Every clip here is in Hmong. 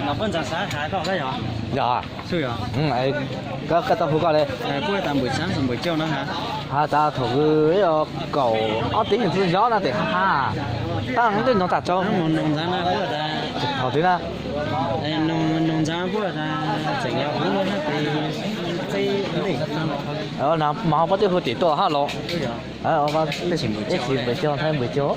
Los puab ntxhais xav has koj koj yog? Yog. Koj tau hu koj li? Has tas thaum kaum ob tib txwv yob na tes ha. Tab ntej no tas tso. Thaum twg na? Mas ho puab twb hu tim tuaj hab los. Ib txhis npawg Cog, npawg Cog.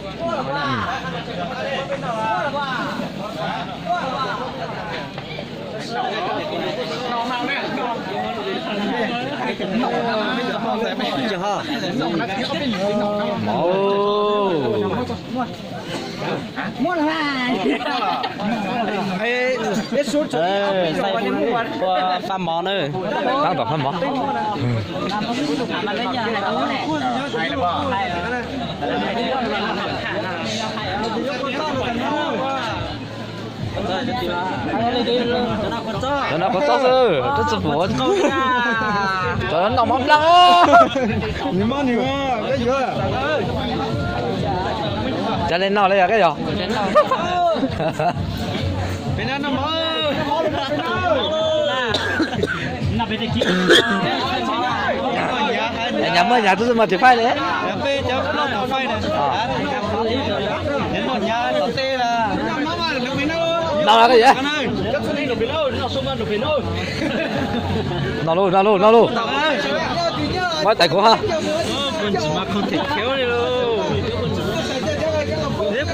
Ua fab mov na. Tab tom fab mov. Cov no kua txob xwb, twb tsis pum. Cov no noj mov nplaj. Cas li no li yog koj yog? Nyab muaj nyab twb tsis muaj tsis faib li. No los koj yog? No lauj, no lauj, no lauj. Muab tais kuv ha. Them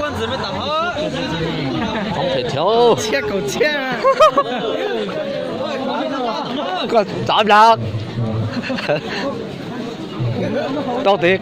thiab. Koj txav nplaj. Rau tes.